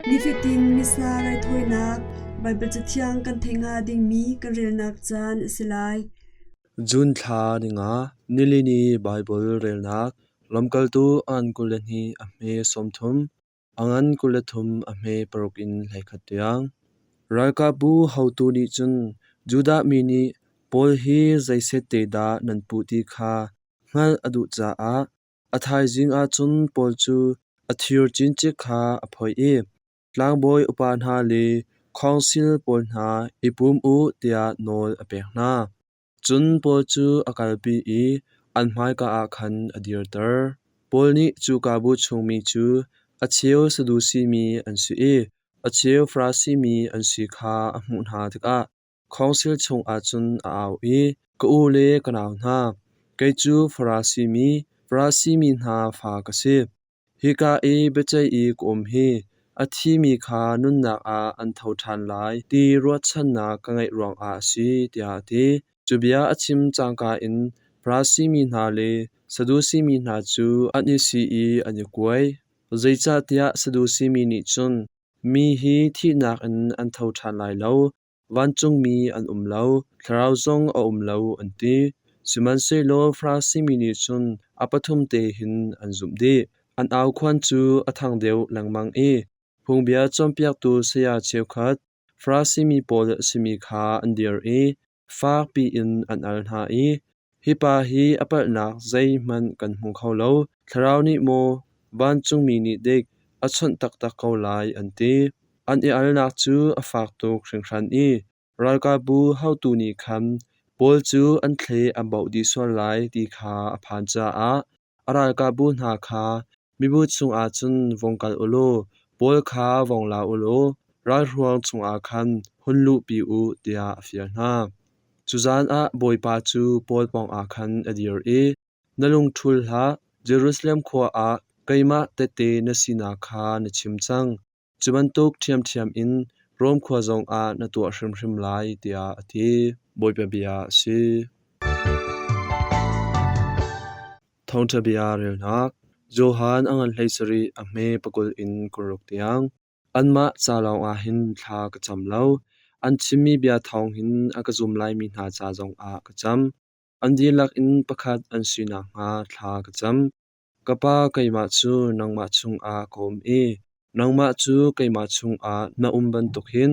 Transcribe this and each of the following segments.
Nifatin Missa raithawinak Baibal Cathiang kan theih hnga dingmi kan relnak caan a si lai. June thla ninga nilini Baibal relnak lamkaltu an 22 a hme 30 a ngan 23 a hme paruk in 11 tiang. Ralkapbu haotu nih cun Judah mi nih Paul hi zeiset te dah nan puh ti kha hngalh a duh caah A thaizing ah cun Paul cu a thir cincik kha a phoih i tlangbawi upa hna le khawngsil pawl hna i pum u tiah nawl a pek hna. Cun Paul cu a kalpi i an hmaika ah khan a dirter. Paul nih cuka bu chungmi cu a cheu Sadusi mi an si i a cheu Farasi mi an si kha a hmuh hna tikah Khawngsil chungah cun a au i, “Ka u le ka nau hna, kei cu Farasi mi, Farasi mi hna fa ka si. Hika i biaceih i ka um hi a thimi kha nunnak ah an tho ṭhan lai ti ruahchannak ka ngeih ruangah a si,” tiah a ti. Cu bia a chim cangka in Farasi mi hna le Sadusi mi hna cu an i si i an i kuai. Zeicahtiah Sadusi mi nih cun Mi hi thihnak in an tho ṭhan lai lo, vancungmi an um lo, thlarau zong a um lo, an ti. Sihmanhsehlaw Farasi mi nih cun a pathum te hin an zumh dih. An aukhuan cu a thang deuh lengmang i phungbia cawnpiaktu saya cheukhat Farasi mi pawl a simi kha an dir i fak piin an al hna i, “Hi pa hi a palhnak zeihmanh kan hmu kho lo. Thlarau nih maw, vancungmi nih dik a chawnh taktak ko lai,” an ti. An i alnak cu a fak tuk hringhran i ralkapbu haotu nih khan Paul cu an thleh an baoh dih sual lai ti kha a phan caah a ralkapbu hna kha mibu chungah cun vung kal u law Paul kha vung la u law ralhruang chungah khan hun luhpi u tiah a fial hna. Cu zan ah Bawipa cu Paul pawngah khan a dir i, Na lung ṭhul hlah, Jerusalem khua ah keimah tehte na sinak kha na chim cang. Cu bantuk ṭhiamṭhiam in Rom khua zongah na tuah hrimhrim lai, tiah a ti. Bawipa bia a si. Thawngṭha bia relnak Johan a ngan 17 a hme pakul in 60 tiang. Anmah ca lawngah hin thla ka cam lo. An chimmi bia thawng hin a ka zum laimi hna ca zongah ka cam. An dihlak in pakhat an si nakhnga thla ka cam. Ka Pa keimah cu nangmah chungah ka um i nangmah cu keimah chungah na um bantuk hin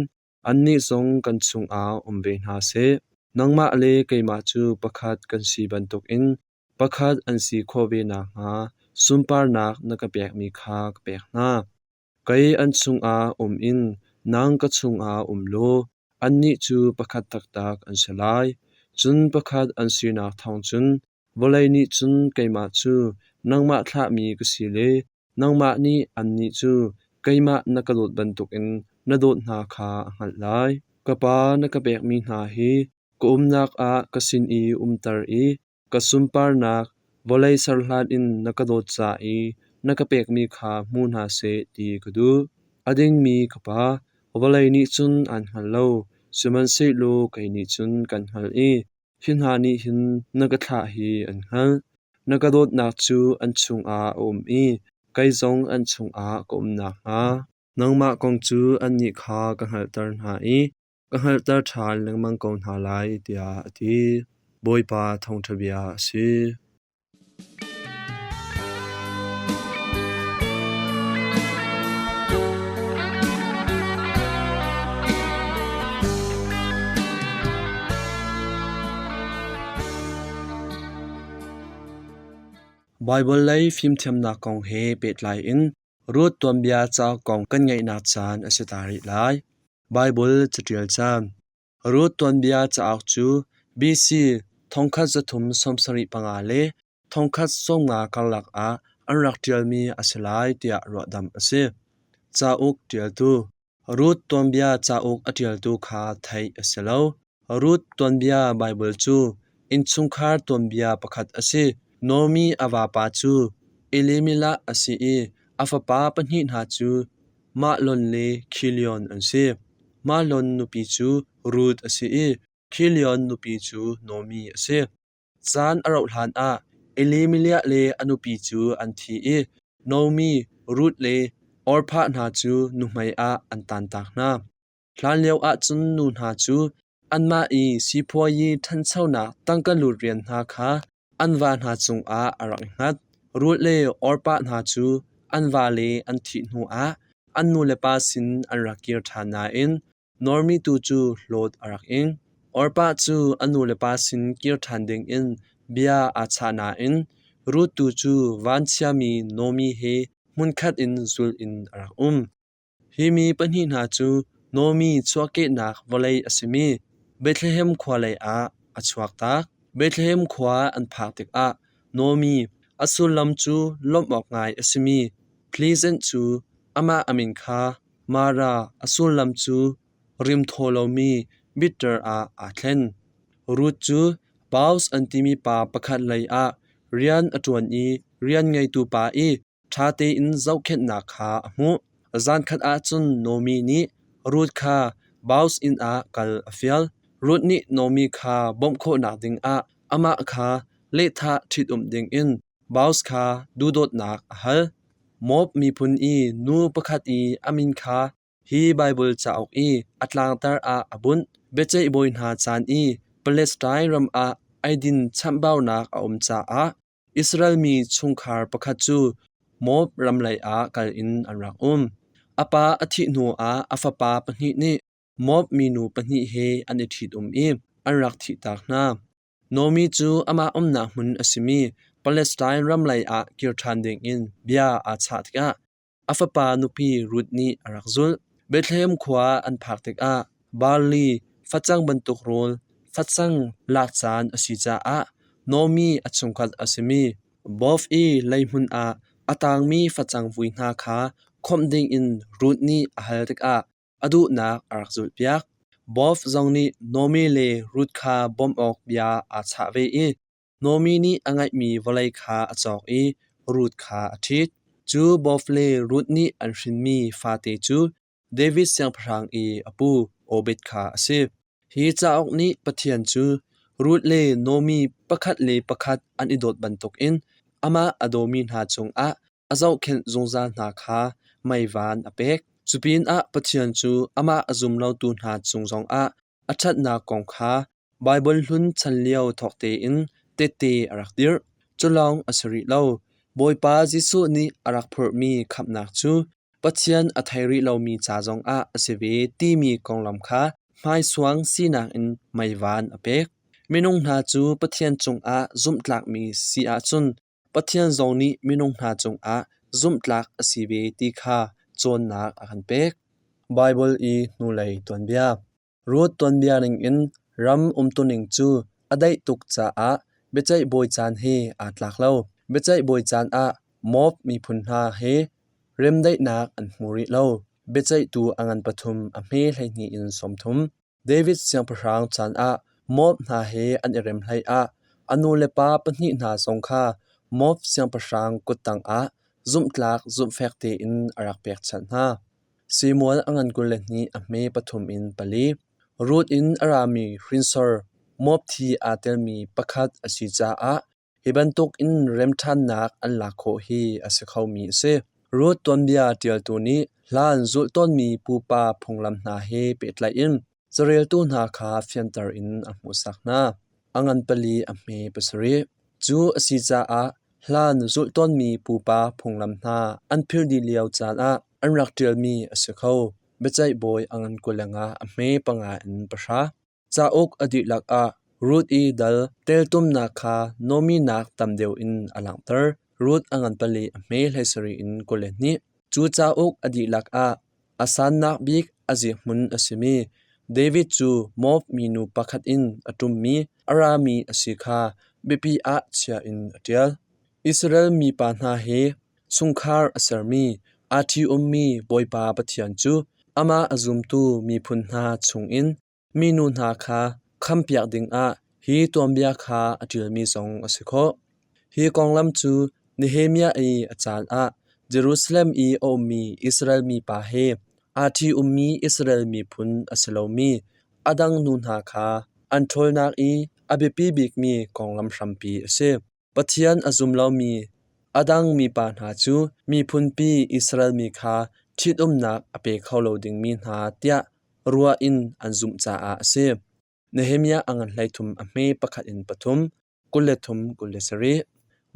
annih zong kan chungah um ve hna seh. Nangmah le keimah cu pakhat kan si bantukin pakhat an si khawh ve nakhnga sunparnak na ka pekmi kha ka pek hna. Kei an chungah um in nang ka chungah um law annih cu pakhat taktak an si lai. Cun pakhat an sinak thawng cun Vawlei nih cun keimah cu nangmah thlahmi ka si le nangmah nih annih cu keimah na ka dawt bantukin na dawt hna kha a hngalh lai. Ka Pa na ka pekmi hna hi ka umnak ah ka sin i umter i ka sunparnak vawlei ser hlan in na ka dawt ca i na ka pekmi kha hmu hna seh ti ka duh. A dingmi ka Pa, vawlei nih cun aan hngal lo, sihmanhsehlaw kei nih cun kan hngalh i Hi hna nih hin na ka thlah hi an hngalh. Na ka dawtnak cu an chungah a um i kei zong an chungah ka um nakhnga nangmah kong cu annih kha ka hngalhter hna i ka hngalhter ṭhan lengmang ko hna lai, tiah a ti. Bawipa thawngṭha bia a si. Baibal lei fimthiamnak kong he pehtlai in Ruth tuanbia cauk kong kan ngeihnak caan a si ta rih lai. Baibal caṭial caan. Ruth tuanbia cauk cu BC 1375 le 1050 karlak ah an rak ṭialmi a si lai tiah ruahdamh a si. Cauk ṭialtu Ruth tuanbia cauk a ṭialtu kha theih a si lo. Ruth tuanbia Baibal cu innchungkhar tuanbia pakhat a si. Naomi a vapa cu Elimelech a si i a fapa pahnih hna cu Mahlon le Khilion an si. Mahlon nupi cu Ruth a si i Khilion nupi cu Naomi a si. Caan a rauh hlanah Elimelech le a nupi cu an thi i Naomi, Ruth le Orphah hna cu nuhmei ah an tantak hna. Hlanlio ahcun nu hna cu anmah i sipuayi ṭhanchonak tangka lut rian hna kha an va hna cungah a rak i hngat. Ruth le Orpah hna cu an vale an thih hnuah an nulepa sin an rak kir ṭhan nain Naomi tu cu hlawt a rak ing. Orpah cu a nulepa sin kir ṭhan dingin bia aa chah nain Ruth tu cu vanchiami Naomi he hmunkhat in zulh in a rak um. Hi mi pahnih hna cu Naomi chuahkehnak vawlei a simi Bethlehem khua leiah a chuaktak. Bethlehem khua an phak tikah Naomi, a sullam cu lawmh awk ngai a simi Pleasant cu amah a min kha Mara a sullam cu rimthaw lomi bitter ah aa thlen. Ruth cu Boaz an timi pa pakhat lei ah rian a ṭuan i rian ngeitu pa i ṭha tein zohkhenhnak kha a hmuh. Zankhat ah cun Naomi nih Ruth kha Boaz inn ah kal a fial. Ruth nih Naomi kha bawmh khawhnak dingah amah kha lehthah ṭhitumh dingin Boaz kha duhdawtnak a hal. Moab miphun i nu pakhat i a min kha hi Baibal cauk i a tlangtar ah a bunh. Biaceih bawi hna caan i Palestine ram ah eidin chamhbaunak a um caah Israel mi chungkhar pakhat cu Moab ram lei ah kal in an rak um. A pa a thih hnuah a fapa pahnih nih Moab minu pahnih he an i ṭhitum i an rak thihtak hna. Naomi cu amah umnak hmun a simi Palestine ram lei ah kir ṭhan dingin bia aa chah tikah A fapa nupi Ruth nih a rak zulh. Bethlehem khua an phak tikah barli facang bantuk rawl facang lak caan a si caah Naomi a chungkhat a simi Boaz i leihmun ah a tangmi facang vui hna kha khawmh dingin Ruth nih a hal tikah a duhnak a rak zulhpiak. Boaz zong nih Naomi le Ruth kha bawmh awk bia aa chah ve i Naomi nih a ngeihmi vawlei kha a cawk i Ruth kha a ṭhit. Cu Boaz le Ruth nih an hrinmi fate cu David siangpahrang i a pu Obed kha a si. Hi cauk nih Pathian cu Ruth le Naomi pakhat le pakhat an i dawt bantukin amah a dawmi hna cungah a zohkhenh zungzal hna kha meivan a pek. Cupinah Pathian cu amah a zum lotu hna cung zongah a ṭhatnak kong kha Baibal hlun chan lio thawk tein tehte a rak dirh. Cu lawng a si rih lo. Bawipa Jesuh nih a rak phurhmi khamhnak cu Pathian a thei rih lomi ca zongah a si ve timi konglam kha hmaisuang sinak in meivan a pek. Minung hna cu Pathian cungah zumhtlakmi si ahcun Pathian zong nih minung hna cungah zumhtlak a si ve ti kha cawnnak a kan pek. Baibal i hnulei tuanbia. Ruth tuanbia ningin ram umtuning cu a daih tuk caah biaceih bawi caan he aa tlak lo. Biaceih bawi caan ah Moab miphun hna he remdaihnak an hmu rih lo. Biaceihtu a ngan pathum a hme 12 in 30. David siangpahrang caan ah Moab hna he an i rem hleiah a nu le pa pahnih hna zong kha Moab siangpahrang kut tangah zumhtlak zumhfek tein a rak pekchanh hna. Simual a ngan 22 a hme pathum in pali. Ruth in a rami hrinsor Moab thi aa telmi pakhat a si caah hi bantuk in remṭhannak an lak khawh hi a si khomi a si. Ruth tuanbia ṭialtu nih hlan zulh tawnmi pupa phunglam hna he pehtlaih in careltu hna kha fianter in a hmuhsak hna. A ngan pali a hme pasarih. Cu a si caah hlan zulh tawnmi pupa phunglam hna an philh dih lio caan ah an rak ṭialmi a si kho. Biaceih bawi a ngan 25 a hme panga in pahra. Cauk a dihlak ah Ruth i dal teltumnak kha Naomi-nak tam deuh in a langhter. Ruth a ngan pali a hme 17 in 22. Cu cauk a dihlak ah a sannak bik a zikhmun a simi David cu Moab minu pakhat in a ṭummi a rami a si kha biapi ah chia in a ṭial. Israel mipa hna he chungkhar a sermi aa ṭhi-ummi Bawipa Pathian cu amah a zumtu miphun hna chungin minu hna kha khampiak dingah hi tuanbia kha a ṭialmi zong a si khawh. Hi konglam cu Nehemiah i a caan ah Jerusalem i a ummi Israel mipa he aa ṭhi-ummi Israel miphun a si lomi a dang nu hna kha an ṭhawlnak i a biapi bikmi konglam hrampi a si. Pathian a zum lomi. A dang mipa hna cu miphunpi Israel mi kha ṭhitumnak a pe kho lo dingmi hna tiah ruah in an zumh caah a si. Nehemiah a ngan 13 a hme pakhat in pathum, 23 27.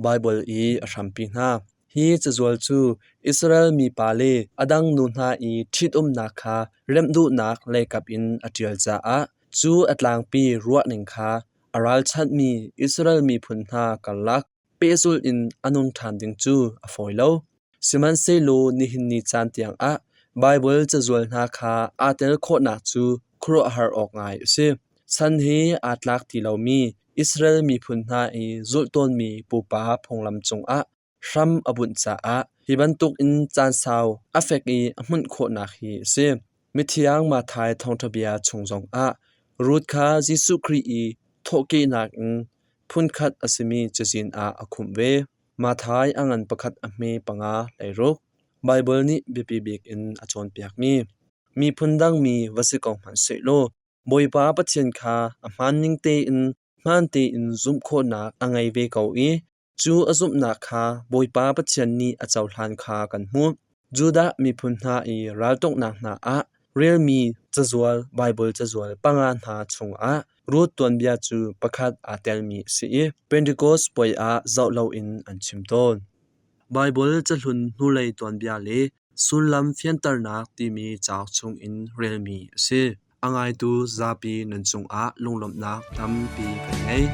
Baibal i a hrampi hna. Hi cazual cu Israel mipa le a dang nu hna i ṭhitumnak kha remh duhnak leikap in a ṭial caah cu a tlangpi ruahning kha a ralchanhmi Israel miphun hna karlak pehzulh in a nung ṭhan ding cu a fawi lo. Sihmanhsehlaw nihin ni caan tiangah Baibal cazual hna kha aa tel khawhnak cu khuaruahhar awk ngai a si. Chan he aa tlak ti lomi Israel miphun hna i zulh tawnmi pupa phunglam cungah hram a bunh caah hi bantukin caan sau a fek i a hmunh khawhnak hi a si. Mithiang Matthai thawngṭha bia chung zongah Ruth kha Jesuh Khrih i thawhkehnak in phunkhat a simi cazin ah a khumh ve. Matthai a ngan pakhat a hme panga hleiruk. Baibal nih biapi bik in a cawnpiakmi miphun dangmi va si ko hmanh sehlaw Bawipa Pathian kha a hmaanning tein hmaan tein zumh khawhnak a ngei ve ko i cu a zumhnak kha Bawipa Pathian nih a cohlan kha kan hmuh. Judah miphun hna i raltuknak hna ah relmi cazual Baibal cazual panga hna chungah Ruth tuanbia cu pakhat aa telmi a si i Pentecost puai ah zoh loin an chim tawn. Baibal cahlun hnulei tuanbia le sullam fianternak timi cauk chungin relmi a si. A ngaitu zapi nan cungah lunglawmhnak tampi kan ngei.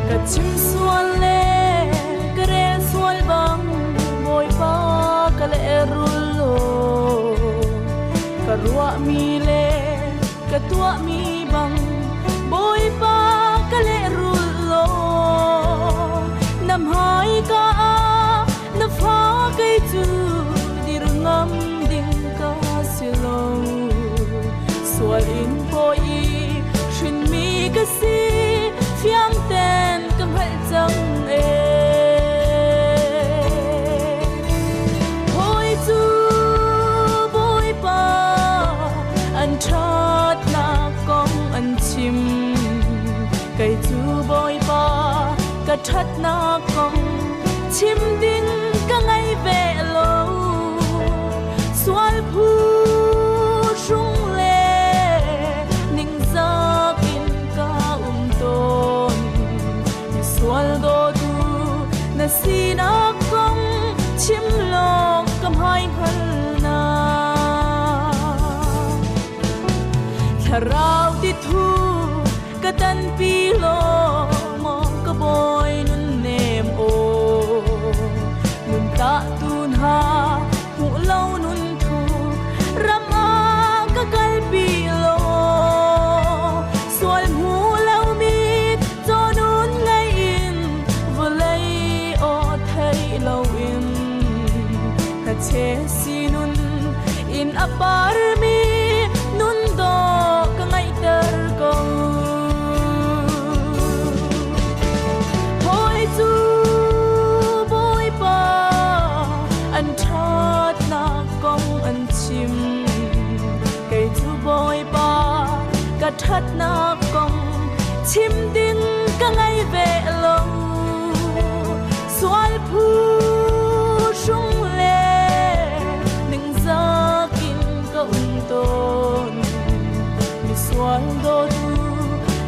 Ka chim sual le ka rel sual bang Bawipa ka lehrul law ka ruahmi le ka tuahmi bang Bawipa ka lehrul law na hmaika ah na fa kei cu dir ngam ding ka si lo sual in pawi hrinmi ka si fiang ten ka hngalh cang e Hawi cu Bawipa an ṭhatnak kong an chim kei cu Bawipa ka ṭhatnak kong chim ding ka ngei ve lo sual phu hrung le ningzak in ka um tawn misual dawtu na sinak kong chim lawng ka hmai hngal na thlarau ti thu ka tanpi law maw ka bawi nun nem aw nun ta tu hna hmuh lo nun thu ram ah ka kalpi law sual hmu lo mi cawnun ngei in vawlei aw thei lo in ka che sinun in a parmi nun dawh ka ngaihter ko. Hawi cu Bawipa an ṭhatnak kong an chim. Kei cu Bawipa ka ṭhatnak kong chim ding ka ngei ve lo. Sual phu hrung le ningzak in ka um tawn. Misual dawtu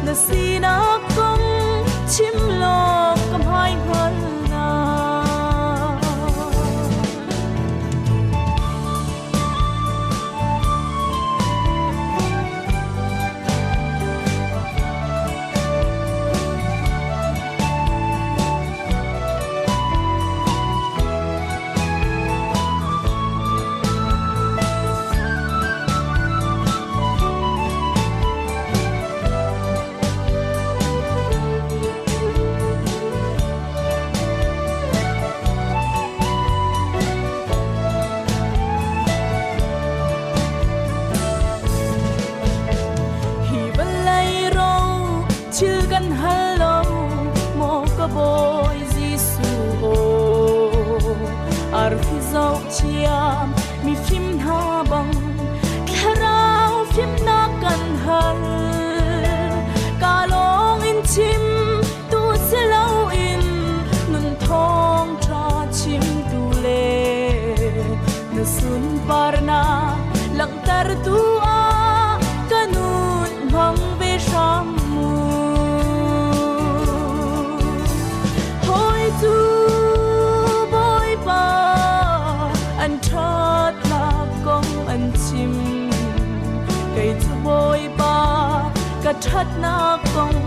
na sinak kong chim law ka hmai hngal na. Thiam mifim hna bang thlarau fimnak kan hal. Ka lawng in chim tu si loin nun thawng ṭha chimtu le na sunparnak langhtertu ah ka nun hmang ve hram mu. Hawi cu Bawipa an ṭhatnak kong an chim. Kei cu Bawipa ka ṭhatnak kong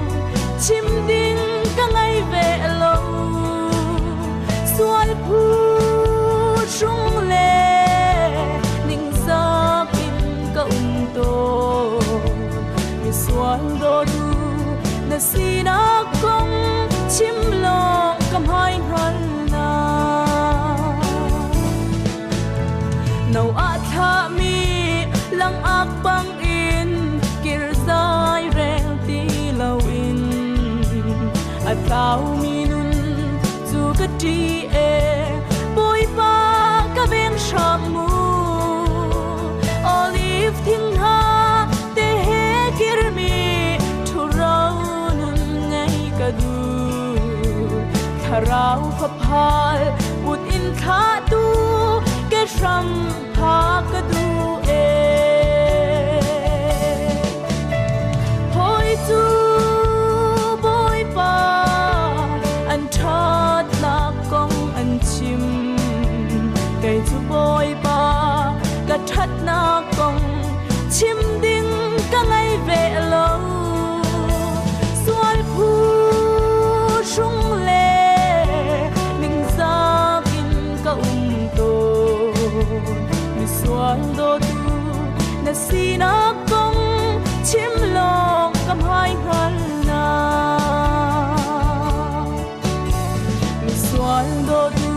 chim ding ka ngei ve lo. Sual phu hrung le ningzak in ka um tawn. Misual dawtu na sinak kong chim lawng ka hmai hngal na. No a thlahmi langak bangin kirzai rel ti loin a tlaumi nun cu ka ṭi e Bawipa ka veng hram mu. Olive thing hna te he kirmi ṭhuro nun ngei ka duh. Thlarau faphal put in thlahtu ke hram tha ka duh e. Hawi cu Bawipa an ṭhatnak kong an chim. Kei cu Bawipa ka ṭhatnak kong chim ding ka ngei ve lo. Sual phu hrung le ningzak in ka um tawn. Misual dawtu na sinak kong chim lawng ka hmai hngal na. Misual dawtu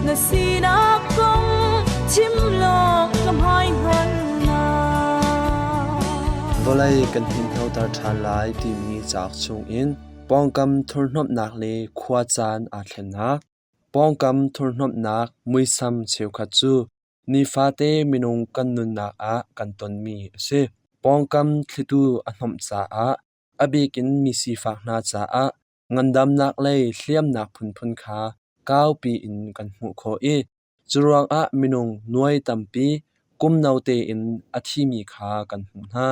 na sinak kong chim lawng ka hmai hngal na. Vawlei kan hninhnoter ṭhan lai timi cauk chungin pawngkam thurhhnawmhnak le khuacaan aa thlennak, pawngkam thurhhnawmhnak muisam cheukhat cu nifate minung kan nunnak ah kan tonmi a si. Pawngkam thlitu a hnawmh caah a bik in mi sifak hna caah ngandamnak lei hliamnak phunphun kha kaupi in kan hmuh khawh i curuangah minung nuai tampi kum no tein a thimi kha kan hmuh hna.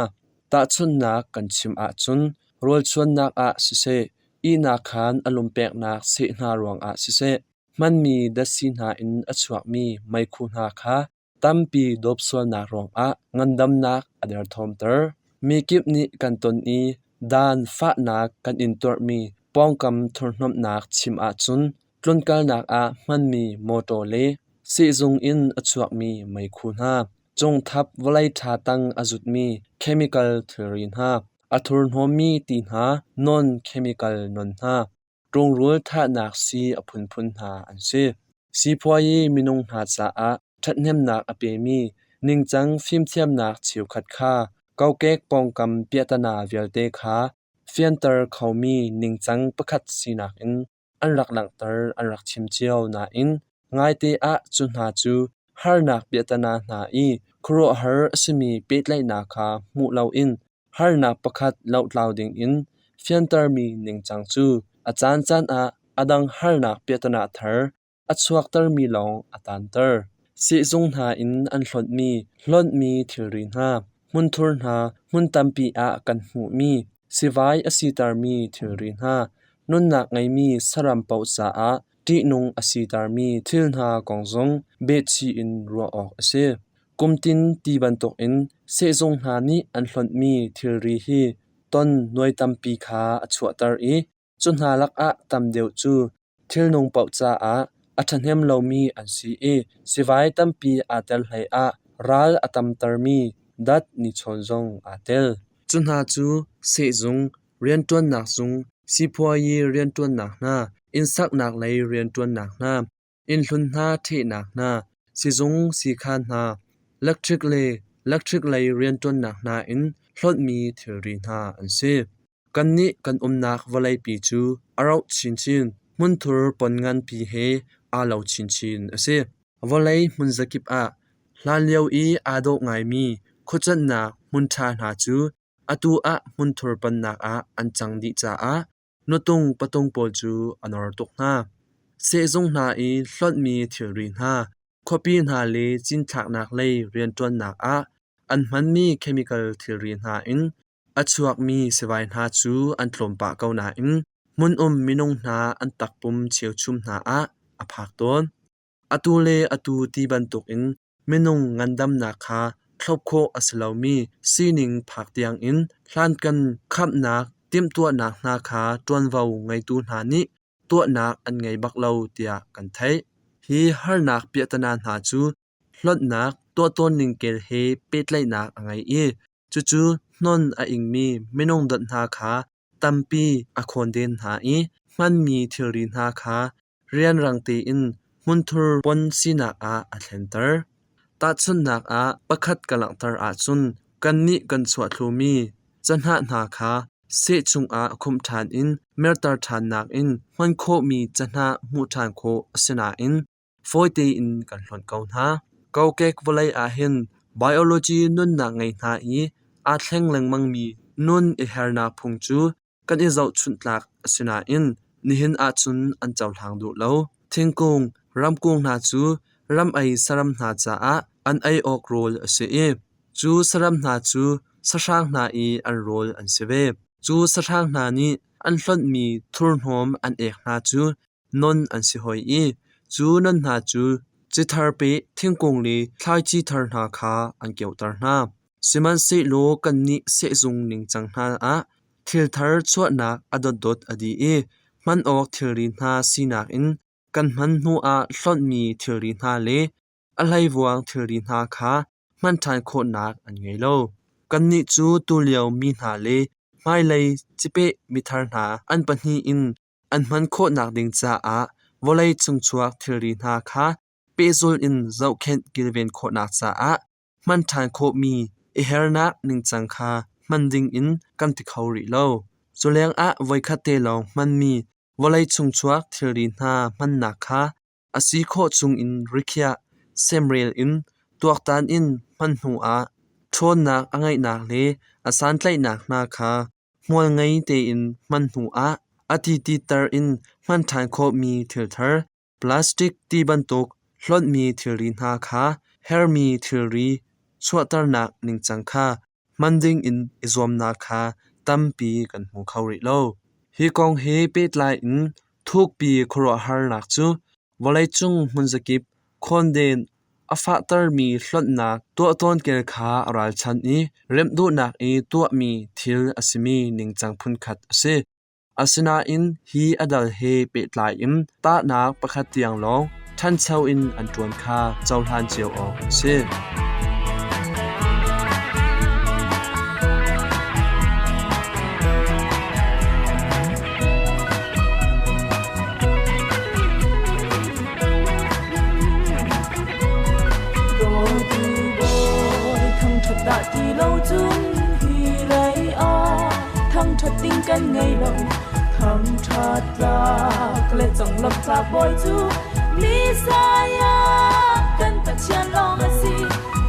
Tahchunhnak kan chim ahcun rawlchuannak ah siseh, ihnak khaan a lumpeknak seh hna ruangah siseh, hmanmi datsi hna in a chuakmi meikhu hna kha tampi dawp sualnak ruangah ngandamnak a derthawmter. Mikip nih kan ton i dan fahnak kan intuarhmi pawngkam thurhhnawmhnak chim ahcun tlunkalnak ah hmanmi mawṭaw le sehzung in a chuakmi meikhu hna, cungthap vawlei ṭha tang a zutmi chemical thilri hna, a thurhnawmmi ti hna, non-chemical non hna, Rungrul thahnak sii a phunphun hna an si. Sipuayi minung hna caah ṭhathnemnak a pemi ningcang fimthiamnak cheukhat kha kokek pawngkam piahtana vialte kha fianter khomi ningcang pakhat sinak in an rak langhter an rak chim cio nain ngaite ah cu hna cu harnak piahtana hna i khuaruahhar a simi pehtlaihnak kha hmuh loin Harnak pakhat lohtlau dingin fiantermi ningcang cu a caancaan ah a dang harnak piahtana thar a chuaktermi lawng a taanter. Sehzung hna in an hlonhmi hlonhmi thilri hna, hmunthur hna hmun tampi ah kan hmuhmi sivai a sitermi thilri hna, nunnak ngeimi saram paoh caah ṭihnung a sitermi thil hna kong zong behchih in ruah awk a si. Kumtin ti bantukin sehzung hna nih an hlonhmi thilri hi ton nuai tampi kha a chuahter i cu hna lakah tam deuh cu thilnung paoh caah a ṭhahnem lomi an si i sivai tampi aa tel hleiah ral a tamtermi dat nichawn zong aa tel. Cu hna cu sehzung, rianṭuannak zung, sipuayi rianṭuannak hna, innsaknak lei rianṭuannak hna, Innhlun hna ṭhehnak hna, sizung siikhan hna, lectric le lectric lei rianṭuannak hna in hlonhmi thilri hna an si. Kannih kan umnak vawleipi cu a roh chinchin, hmunthur pon nganpi he aa lo chinchin a si. Vawlei hmunzakip ah hlanlio i aa dawh ngaimi khuacuanhnak hmun ṭha hna cu atu ah hmunthur pannak ah an cang dih caah nutung patung pawl cu a nor tuk hna. Sehzung hna i hlonhmi thilri hna, khuapi hna le cinthlaknak lei rianṭuannak ah an hmanmi chemical thilri hna in a chuakmi sivai hna cu an tlawm pah ko nain hmun um minung hna an takpum cheuchum hna ah a phak tawn. Atu le atu ti bantukin minung ngandamnak kha thlop khawh a si lomi sining phak tiangin hlankan khamnak timhtuahnak hna kha ṭuanvo ngeitu hna nih tuahnak an ngei bak lo tiah kan theih. Hi harnak piahtana hna cu hlonhnak tuahtawn ningkel he pehtlaihnak a ngei i cucu hnon a ingmi minung dot hna kha tampi a khawnden hna i hmanmi thilri hna kha rianrang tein hmunthur pon sinak ah a thlenter. Tahchunhnak ah pakhat ka langhter ahcun kannih kan chuah thlumi cahnah hna kha seh chungah khumh ṭhan in merter ṭhannak in hman khawhmi cahnah hmuh ṭhan khawh a si nain fawi tein kan hlonh ko hna. Kokek vawlei ah hin biology nunnak ngei hna i aa thleng lengmangmi nun i hernak phung cu kan i zohchunh tlak a si nain nihin ahcun an cohlang duh lo. Thingkung, ramkung hna cu ram ei saram hna caah an ei awk rawl a si i cu saram hna cu sahrang hna i an rawl an si ve. Cu sahrang hna nih an hlonhmi thurhnawm an ek hna cu non an si hoi i cu non hna cu cithar peh thingkung le thlaici thar hna kha an keuhter hna. Sihmanhsehlaw kannih sehzung ningcang hna ah thil thar chuahnak a dotdot a dih i hman awk thilri hna sinak in kan hman hnuah hlonhmi thilri hna le a hleivuang thilri hna kha hman ṭhan khawhnak an ngei lo. Kannih cu tulio mi hna le hmailei cipeh mithar hna an pahnih in an hman khawhnak ding caah vawlei chungchuak thilri hna kha pehzulh in zohkhenh kilven khawhnak caah hman ṭhan khawhmi i hernak ningcang kha hman dingin kan ti kho rih lo. Culengah voikhat te lawng hmanmi vawlei chungchuak thilri hna hmannak kha a si khawh chungin rikhiah, semrel in tuaktan in hman hnuah ṭhawnnak a ngeihnak le a santlaihnak hna kha hmual ngei tein hman hnuah a tititer in hman ṭhan khawhmi thil thar, plastic ti bantuk hlonhmi thilri hna kha hermi thilri chuahternak ningcang kha hman dingin i zuamnak kha tampi kan hmu kho rih lo. Hi kong he pehtlai in thukpi khuaruahharnak cu vawleicung hmunzakip khawnden a fahtermi hlonhnak tuahtawnkel kha a ralchanh i remh duhnak i tuahmi thil a simi ningcang phunkhat a si. Asinain hi a dal he pehtlai in tahnak pakhat tiang lawng ṭhancho in an ṭuan kha cohlan cio awk a si. Dawtu bawi thangṭhat dah ti lo cun hi lei ah thangṭhat ding kan ngei lo thangṭhat tlak le conglawmh tlak bawi cu Messiah kan Pathian lawng a si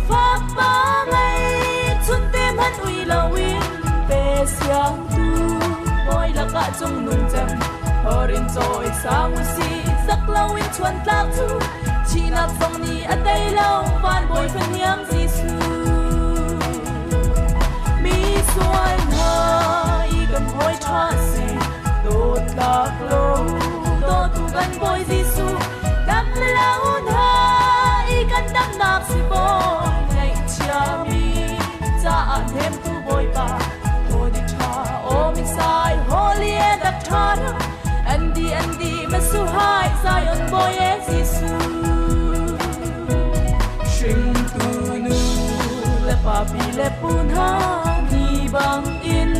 fakpa ngei chunte hmanh ui loin pe siangtu bawi lakah cungnung cem horin cawi sang usih zak loin chuan tlak cu thihnak zong nih a tei lo van bawi fahniang Jesuh mi sual hna i kan hawi ṭha si dawtlak lo dawtu kan bawi Jesuh dam lo hna i kan damnak si bawi ngaihchiami caah hnemtu Bawipa Thawdi ṭha aw misai holy dak ṭha Andy Andy masuhai Zion boy Jesuh Hringtu nu le pa pi le pu hna ni bang in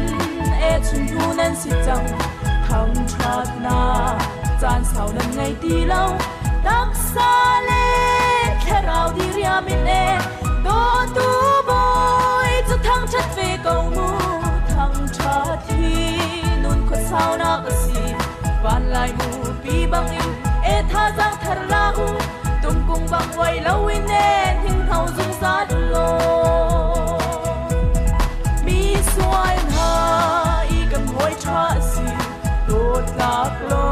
e chung tu nan si cang thang ṭhat na caan sau nan ngei ti lo taksa le thlarau diriam in e dawtu bawi cu thangṭhat ve ko mu thangṭhat hi nun khuasaunak a si van lai mu pi bangin e thazaang thar la u tung Thingkung bang uai loin e hninghno zungzal law. Mi sual hna i kan hawi ṭha a si, dawtlak lo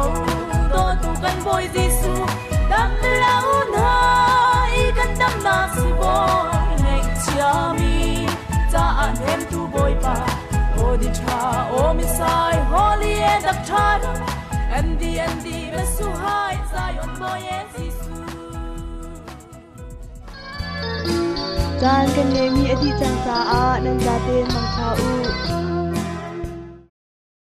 dawtu kan Bawi Jesuh. Dam lo hna i kan damnak si bawi, ngaihchiami caah hnemtu Bawipa. Aw di ṭha, aw misai, holy e dak ṭha Andy Andy Mesuhai Zion Bawi Jesuh. Caan kan ngeihmi a dih cang caah nan zaten mangṭha u.